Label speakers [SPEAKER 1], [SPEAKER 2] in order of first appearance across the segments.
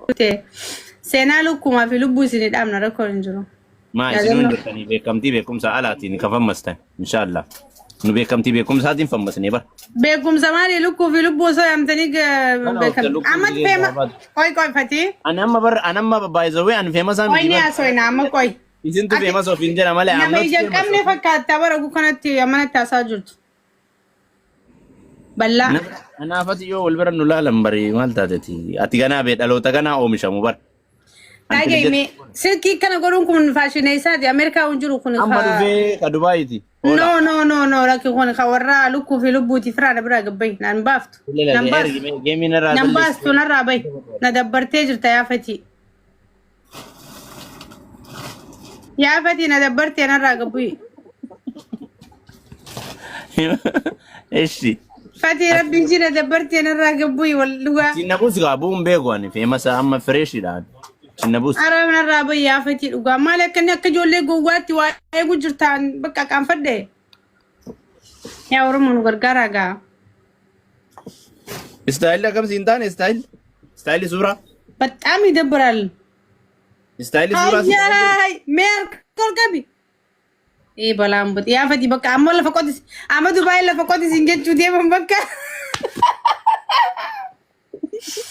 [SPEAKER 1] Ta'e. Seenaa lukkumaa fi lubbuu isinii dhaabna rakkoon hin jiru.
[SPEAKER 2] Maa isinuu hin
[SPEAKER 1] Yaadannoo.
[SPEAKER 2] jirtanii beekamtii beekumsa alaatiin ka fammastan inshaallah. Nu beekamtii beekumsaatiin fammasnee bara.
[SPEAKER 1] Beekumsa maali lukkuu fi lubbuu osoo yaamtanii
[SPEAKER 2] Kana
[SPEAKER 1] beekam.
[SPEAKER 2] oofta lukkuun
[SPEAKER 1] Amma
[SPEAKER 2] biyya
[SPEAKER 1] feema
[SPEAKER 2] irraa baatu.
[SPEAKER 1] qoy qoy fatii.
[SPEAKER 2] Ani amma bar ani amma by the way ani famous
[SPEAKER 1] Qoy
[SPEAKER 2] miti
[SPEAKER 1] ni
[SPEAKER 2] bar.
[SPEAKER 1] haasofna amma qoy.
[SPEAKER 2] Isintu
[SPEAKER 1] Ati
[SPEAKER 2] famous ofiin jedha malee I'm
[SPEAKER 1] nama
[SPEAKER 2] not
[SPEAKER 1] ija hin
[SPEAKER 2] famous.
[SPEAKER 1] qabne fakkaata bara oguu kanatti amanatti haasaa jirtu. Bal'aa.
[SPEAKER 2] Anaafati yoo wal bira nu laalan bari maal taateti? Ati ganaa bee dhaloota ganaa oomishamu bar.
[SPEAKER 1] Dhaga'i mee silkii kana godhuun kun faashineessaati Ameerikaa hin jiru kun
[SPEAKER 2] Amma dhufee ka Dubaayiiti.
[SPEAKER 1] No no no no rakki kun ka warra lukkuu fi lubbuuti firaadha biraa gabbayi naan baaftu. Nan baastu.
[SPEAKER 2] Geemiin irraa
[SPEAKER 1] Nan baastu narraa bahi. Na dabbartee jirta yaafatii. Yaafatii na dabbartee narraa gabbuyi.
[SPEAKER 2] Eshi.
[SPEAKER 1] Fatii rabbiin si na dabbartee narraa gabbuyi wal dhugaa.
[SPEAKER 2] Sinna buus gaa bu'uun beeku ani feemasa amma fireeshidha. Sinna buus.
[SPEAKER 1] Arab narraa bahi yaafatii dhugaa. Maali akka inni akka ijoollee gowwaatti waa eegu jirtaan bakka qaanfadhe. Yaa Oromoo nu gargaaraa gaa.
[SPEAKER 2] Istaayilli akkam siin taane istaayilli? Istaayilli suuraa?
[SPEAKER 1] በጣም ይደብራል።
[SPEAKER 2] Istaayilli suuraa siin taane?
[SPEAKER 1] Ayyaay mee harka ol qabi. Ee balaan buti yaa fati bakka amma lafa qotis amma Dubaay lafa qotis hin jechuu deeman bakka.
[SPEAKER 2] Siin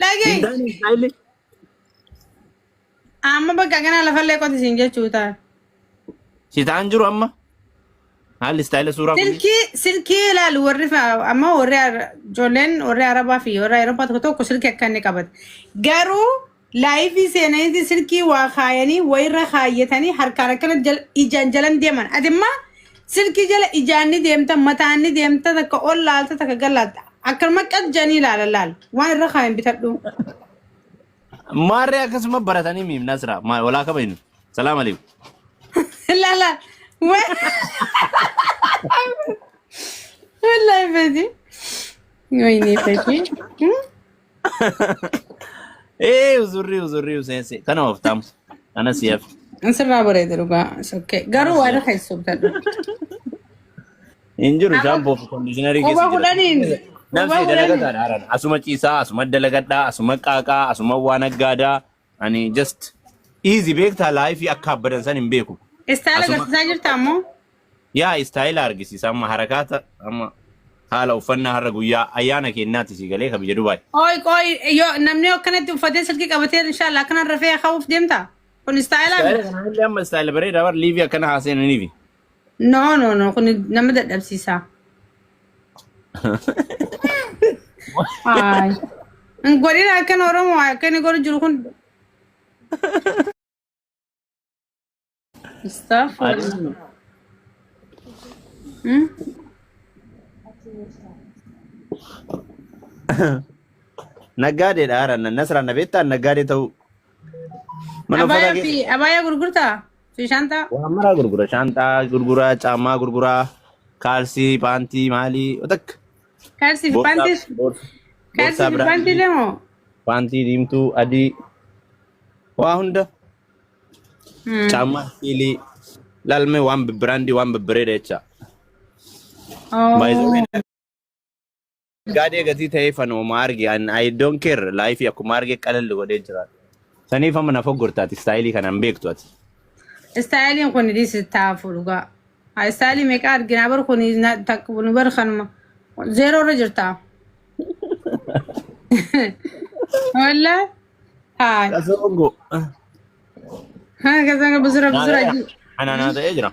[SPEAKER 1] Dhaga'i
[SPEAKER 2] taane istaayilli?
[SPEAKER 1] amma bakka kana lafallee qotis hin jechuu ta'a.
[SPEAKER 2] Si ta'an jiru amma? Haalli istaayila suuraa kun.
[SPEAKER 1] Silkii silkii ilaalu warri amma warri ijoolleen warri Arabaa fi warri Awurooppaa tokko tokko silkii akka inni qabate. Garuu laayifii seenaniiti silkii waa kaayanii wayirra kaayyatanii harkaan akkana ijaan jalan deeman. Ati immoo silkii jala ijaan ni deemta mataan ni deemta takka ol laalta takka gad laalta. Akkanuma qajjanii ilaala laal waan irra kaayan bitadhu.
[SPEAKER 2] Maarree akkasuma baratanii miim Nasra walaa kabajnu. Salaam alaikum.
[SPEAKER 1] Lala. Wallahi fati. Wayne fati.
[SPEAKER 2] Ee uzurrii uzurrii useense kana ooftamu. Kana si hafe.
[SPEAKER 1] Sirraa bareeda dhugaa. It's okay. Garuu waan irra keessu bitadhu.
[SPEAKER 2] Hin jiru shaampoo fi kondiishinarii
[SPEAKER 1] Quba
[SPEAKER 2] keessa jira.
[SPEAKER 1] kudhaniin. Quba
[SPEAKER 2] Nafsi
[SPEAKER 1] kudhaniin.
[SPEAKER 2] dalagataadha haaraan. Asuma ciisaa, asuma dalagadhaa, asuma qaaqaa, asuma waan aggaadaa. Ani just easy beektaa laayifii akka abbadan san hin beeku.
[SPEAKER 1] Istaayila
[SPEAKER 2] Asuma
[SPEAKER 1] agarsiisaa jirta ammoo.
[SPEAKER 2] yaa istaayila argisiisa amma harakaata amma haala uffannaa har'a guyyaa ayyaana kennaati si galee ka biyya Dubaay.
[SPEAKER 1] Ooy qooy yoo namni akkanatti uffatee silkii qabatee inshallah akkana rafee ka'uuf deemta. Kun istaayilaa
[SPEAKER 2] Istaayila
[SPEAKER 1] miti.
[SPEAKER 2] kana illee amma istaayila bareedaa bar liivii akkana haaseenaniifi.
[SPEAKER 1] No no no kun nama dadhabsiisa. Ay. Hin godhin akkan Oromoo akka inni godhu jiru kun. Astaghfirullah. Hmm?
[SPEAKER 2] Naggaadeedha haara Nasraan na beektaa naggaadee ta'uu. Mana uffataa
[SPEAKER 1] Abaayaa
[SPEAKER 2] keessa.
[SPEAKER 1] fi abaayaa gurgurtaa? Fi shaantaa?
[SPEAKER 2] Waan maraa gurgura. Shaanxaa gurgura, caammaa gurgura, kaalsii, paantii, maalii, takka.
[SPEAKER 1] Kaalsii fi
[SPEAKER 2] Boorsaa,
[SPEAKER 1] paantii? Kaalsii
[SPEAKER 2] boorsaa
[SPEAKER 1] fi paantii
[SPEAKER 2] biraandii,
[SPEAKER 1] demoo?
[SPEAKER 2] paantii diimtuu, adii, waa hunda. Caammaa hiilii, lalmee waan biraandii waan babbareeda jecha. By the way,
[SPEAKER 1] Oh.
[SPEAKER 2] Naggaadee gatii ta'ee fanooma arge and I don't care life akkuma arge qalalli godhee jira. Saniif amma na foggortaati istaayilii kana hin beektu ati.
[SPEAKER 1] Istaayiliin kun dhiisi taafu dhugaa. Haa istaayilii meeqa arginaa bar kun nu bar kanuma. Zeeroo irra jirta. Wallaa. Haa.
[SPEAKER 2] Kasongo.
[SPEAKER 1] Haa kasanga busura
[SPEAKER 2] Naa
[SPEAKER 1] busura.
[SPEAKER 2] ta'e anaanaa ta'ee jira.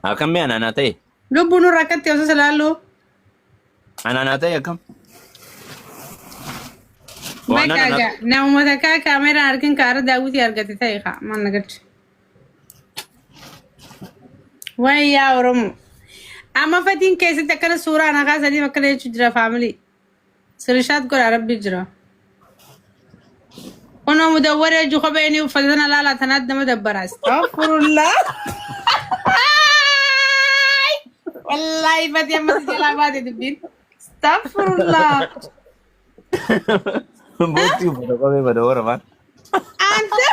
[SPEAKER 2] Akkam mee anaanaa ta'e?
[SPEAKER 1] Lubbuun nurra akkatti osoo silaallu.
[SPEAKER 2] Anaanaa ta'e akkam? Waan
[SPEAKER 1] Bakka
[SPEAKER 2] anaanaa
[SPEAKER 1] egaa namuma takkaa kaameraan argin kaara daawwitii argate ta'e kaa maal na galche. Wayyaa Oromoo. Amma fatiin keessatti akkana suuraa na kaasaniif akkana jechuu jira faamilii. Sirishaat godhaa rabbi jira. Kunoo mudawwaree hojii kophee inni uffata sana laalaa tanaatti nama dabbara. Astaghfirullah. Wallaahi fatii amma si jalaa baate dubbiin. Astaghfirullah.
[SPEAKER 2] Boottii uffata kophee bada warra
[SPEAKER 1] Anta.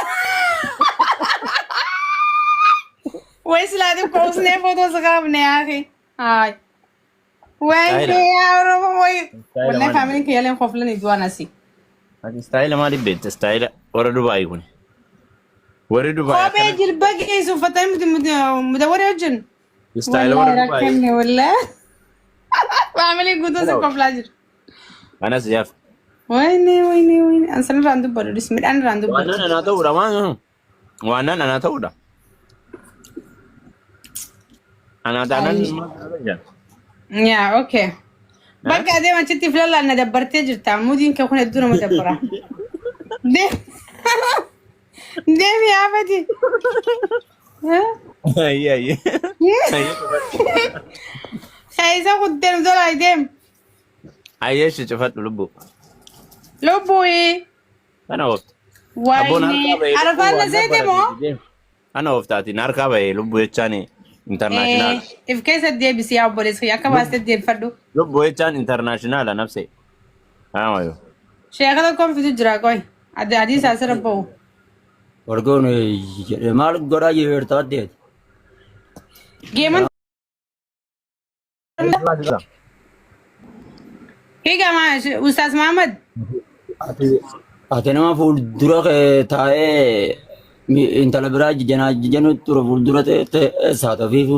[SPEAKER 1] Way silaatiin koosnee footoo si kaafne yaaqi. Haay.
[SPEAKER 2] Istaayila.
[SPEAKER 1] Wayne yaa Oromoo way.
[SPEAKER 2] Istaayila
[SPEAKER 1] Wallahi
[SPEAKER 2] maali?
[SPEAKER 1] faamiliin kiyyaleen koflanii du'an asii.
[SPEAKER 2] Ati istaayila maaliif beekta? Istaayila warra Dubaayii kun. Warri Dubaayii
[SPEAKER 1] Kophee
[SPEAKER 2] akkana.
[SPEAKER 1] jilba geessu uffatanii mudawwaree wajjin.
[SPEAKER 2] Istaayila
[SPEAKER 1] Wallahi
[SPEAKER 2] warra Dubaayii.
[SPEAKER 1] rakkanne wallahi. Faamiliin guutuun si koflaa jira.
[SPEAKER 2] Anas jaaf.
[SPEAKER 1] Wayne wayne wayne. An sanirraan dubbadhu dhis midhaan irraan dubbadhu.
[SPEAKER 2] Waannan anaa ta'uudha waan. Waannan anaa ta'uudha. Anaa taanaan maal ta'aa
[SPEAKER 1] Yaa okay. Bakka adeema achitti filallaan na dabbartee jirta. Mudiin kee kun hedduu nama dabbara. Deemi yaafati.
[SPEAKER 2] Ayyee ayyee. Ayyee.
[SPEAKER 1] Keessa kuttee tolaa deem.
[SPEAKER 2] Ayyee shi cufadhu lubbuu.
[SPEAKER 1] Lubbuyi.
[SPEAKER 2] Kana oofta. Abboon
[SPEAKER 1] Wayne
[SPEAKER 2] harkaa bahee lubbuu
[SPEAKER 1] arfaan na
[SPEAKER 2] waan
[SPEAKER 1] seete moo?
[SPEAKER 2] barate deem. Kana ooftaati harkaa bahee lubbuu jechaan intarnaashinaala.
[SPEAKER 1] If keessa deebisi yaa obboleessa kiyya akka baastee deebifadhu.
[SPEAKER 2] Lubbuu jechaan intarnaashinaala nafse. Haamayo.
[SPEAKER 1] Sheeka tokkoon fidu jira qoy. Adii adii isaa sirra ba'u.
[SPEAKER 3] Wargoon jedhe maal godhaa jirta addeeti.
[SPEAKER 1] Geeman Higa ma Ustaz Muhammad.
[SPEAKER 3] Ati ati nama fuuldura kee taa'ee intala biraa janaa janu ture fuuldura ta'e saatofiif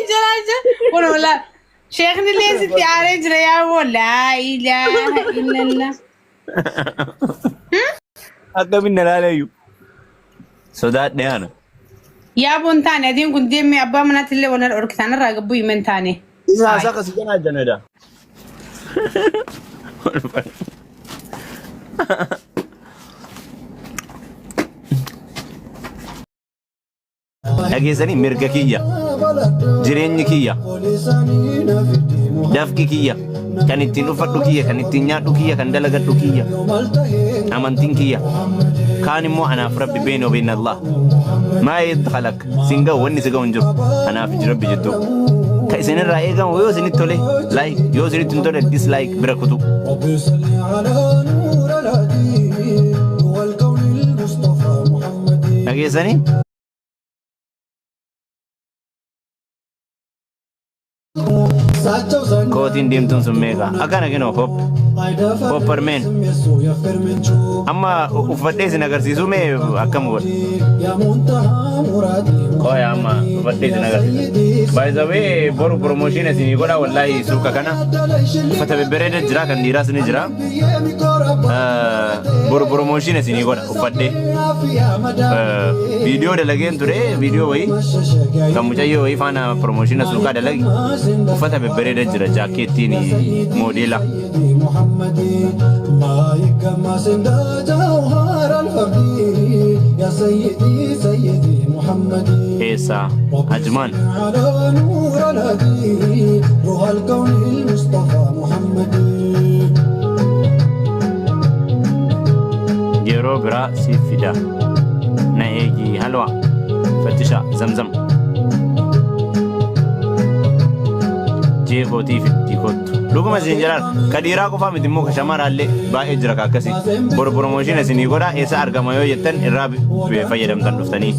[SPEAKER 1] Jala jala. Kun wala. Sheekni illee sitti aaree jira yaa woo laa ilaaha illallah.
[SPEAKER 2] Akkamiin na laaleeyyu. Sodaadhe ana.
[SPEAKER 1] Yaa boon taane adiin kun deemee abbaa manaatti illee wal dhorkitaan irraa gabbuu himen taane.
[SPEAKER 2] Isa haasaa akkasii kanaa jenedha. Dhageessanii mirga kiyya, jireenyi kiyya, dafqi kiyya, kan ittiin uffadhu kiyya, kan ittiin nyaadhu kiyya, kan dalagadhu kiyya, amantiin kiyya. Kaan immoo anaaf rabbi beena beena Allah. Maa yadkhalak sin ga'u wanni si ga'u hin jiru. Anaaf rabbi jettu. Ka isinirraa eegamu yoo isinitti tole like yoo isinitti hin tole dislike bira kutu. Dhageessanii? Kootiin diimtuun sun meeqa? Akkana kinoo hop. Hoppermeen. Amma uffadhee isin agarsiisuu mee akkam godha? Qoya amma uffadhee isin agarsiisa. By the way boru promotion isinii godha wallahi suuqa kana. Uffata bebbereeda jira kan dhiiraas ni jira. Boru promotion isinii godha uffadhee. Viidiyoo dalageen ture viidiyoo wayii kan mucayyoo wayii faana promotion suuqaa dalage uffata bebbereeda jira jaakkeettiin moodeela. Eessa Ajmaan. Yeroo biraa siif fida. Na eegi halwa. Fattisha zamzam. Jee kootii fiddi kottu. Dhuguma isin jedhaan ka dhiiraa qofaa miti immoo ka shamaraallee baay'ee jira ka akkasii. Boru promotion isinii godha eessa argama yoo jettan irraa fayyadamtan dhuftanii.